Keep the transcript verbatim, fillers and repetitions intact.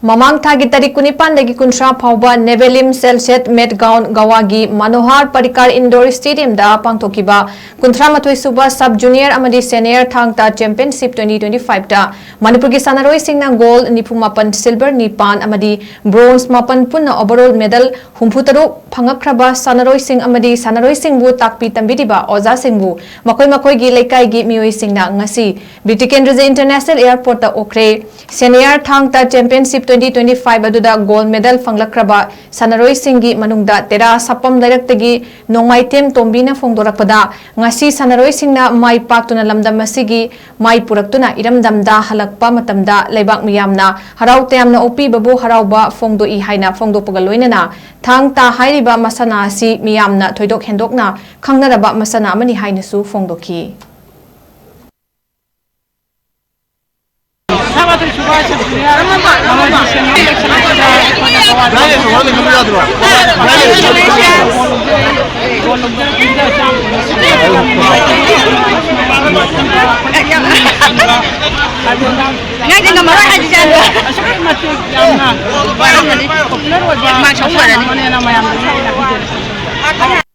ꯃꯃꯥꯡ ꯊꯥꯒꯤ ꯇꯥꯔꯤꯛ ꯀꯨꯟꯅꯤꯄꯥꯟꯗꯒꯤ ꯀꯨꯟꯊ꯭ꯔꯥ ꯐꯥꯎꯕ ꯅꯦꯕꯦꯂꯤꯝ ꯁꯦꯜꯁꯦꯠ ꯃꯦꯠꯒꯥꯎꯟ ꯒꯋꯥꯒꯤ ꯃꯅꯣꯍꯥꯔ ꯄꯔꯤꯀꯥꯔ ꯏꯟꯗꯣꯔ ꯁ꯭ꯇꯦꯗꯤꯌꯝꯗ ꯄꯥꯡꯊꯣꯛꯈꯤꯕ ꯀꯨꯟꯊ꯭ꯔꯥ ꯃꯥꯊꯣꯏ ꯁꯨꯕ ꯁꯕ ꯖꯨꯅꯤꯌꯔ ꯑꯃꯗꯤ ꯁꯦꯅꯤꯌꯔ ꯊꯥꯡ ꯇꯥ ꯆꯦꯝꯄꯤꯌꯟꯁꯤꯞ twenty twenty-five ꯇ ꯃꯅꯤꯄꯨꯔꯒꯤ ꯁꯥꯟꯅꯔꯣꯏꯁꯤꯡꯅ ꯒꯣꯜ ꯅꯤꯐꯨ ꯃꯥꯄꯟ, ꯁꯤꯜꯚꯔ ꯅꯤꯄꯥꯟ ꯑꯃꯗꯤ ꯕ꯭ꯔꯣꯟꯖ ꯃꯥꯄꯟ, ꯄꯨꯟꯅ ꯑꯣꯚꯔꯑꯣꯜ ꯃꯦꯗꯜ ꯍꯨꯝꯐꯨ ꯇꯔꯨꯛ ꯐꯪꯉꯛꯈ꯭ꯔꯕ ꯁꯥꯟꯅꯔꯣꯏꯁꯤꯡ ꯑꯃꯗꯤ ꯁꯥꯟꯅꯔꯣꯏꯁꯤꯡꯕꯨ ꯇꯥꯛꯄꯤ ꯇꯝꯕꯤꯔꯤꯕ ꯑꯣꯖꯥꯁꯤꯡꯕꯨ ꯃꯈꯣꯏ ꯃꯈꯣꯏꯒꯤ ꯂꯩꯀꯥꯏꯒꯤ ꯃꯤꯑꯣꯏꯁꯤꯡꯅ ꯉꯁꯤ ꯕꯤꯔ ꯇꯤꯀꯦꯟꯗ꯭ꯔꯖꯤꯠ ꯏꯟꯇꯔꯅꯦꯁꯅꯦꯜ ꯑꯦꯌꯔꯄꯣꯔꯠꯇ ꯑꯣꯛꯈ꯭ꯔꯦ꯫ ꯁꯦꯅꯤꯌꯔ ꯊꯥꯡ ꯇꯥ ꯆꯦꯝꯄꯤꯌꯟꯁꯤꯞ twenty twenty-five ꯑꯗꯨꯗ ꯒꯣꯜ ꯃꯦꯗꯜ ꯐꯪꯂꯛꯈ꯭ꯔꯕ ꯁꯥꯟꯅꯔꯣꯏꯁꯤꯡꯒꯤ ꯃꯅꯨꯡꯗ ꯇꯦꯔꯥ ꯁꯥꯄꯝ ꯂꯩꯔꯛꯇꯒꯤ ꯅꯣꯡꯃꯥꯏꯊꯦꯝ ꯇꯣꯝꯕꯤꯅ ꯐꯣꯡꯗꯣꯔꯛꯄꯗ, ꯉꯁꯤ ꯁꯥꯟꯅꯔꯣꯏꯁꯤꯡꯅ ꯃꯥꯏ ꯄꯥꯛꯇꯨꯅ ꯂꯝꯗꯝ ꯑꯁꯤꯒꯤ ꯃꯥꯏ ꯄꯨꯔꯛꯇꯨꯅ ꯏꯔꯝꯗꯝꯗ ꯍꯜꯂꯛꯄ ꯃꯇꯝꯗ ꯂꯩꯕꯥꯛ ꯃꯤꯌꯥꯝꯅ ꯍꯔꯥꯎ ꯇꯌꯥꯝꯅ ꯑꯣꯛꯄꯤꯕꯕꯨ ꯍꯔꯥꯎꯕ ꯐꯣꯡꯗꯣꯛꯏ ꯍꯥꯏꯅ ꯐꯣꯡꯗꯣꯛꯄꯒ ꯂꯣꯏꯅꯅ, ꯊꯥꯡ ꯇꯥ ꯍꯥꯏꯔꯤꯕ ꯃꯁꯥꯟꯅ ꯑꯁꯤ ꯃꯤꯌꯥꯝꯅ ꯊꯣꯏꯗꯣꯛ ꯍꯦꯟꯗꯣꯛꯅ ꯈꯪꯅꯔꯕ ꯃꯁꯥꯟꯅ ꯑꯃꯅꯤ ꯍꯥꯏꯅꯁꯨ ꯐꯣꯡꯗꯣꯛꯈꯤ꯫ ꯉꯥꯏꯗꯤ ꯉꯝꯃꯔꯣꯏ ꯍꯥꯏꯁꯦ, ꯑꯗꯣ꯫ ꯑꯁꯨꯛꯀꯤ ꯃꯇꯤꯛ ꯌꯥꯝꯅ ꯋꯥꯔꯝꯃꯅꯤ꯫ ꯄꯣꯄꯨꯂꯔ ꯑꯣꯏꯕ ꯃꯥ ꯁꯥꯎ ꯐꯔꯅꯤ꯫ ꯃꯁꯥꯟꯅ ꯑꯃꯅꯦꯅ ꯃꯌꯥꯝꯗꯁꯨ ꯑꯩꯅ ꯍꯥꯏꯖꯔꯤ꯫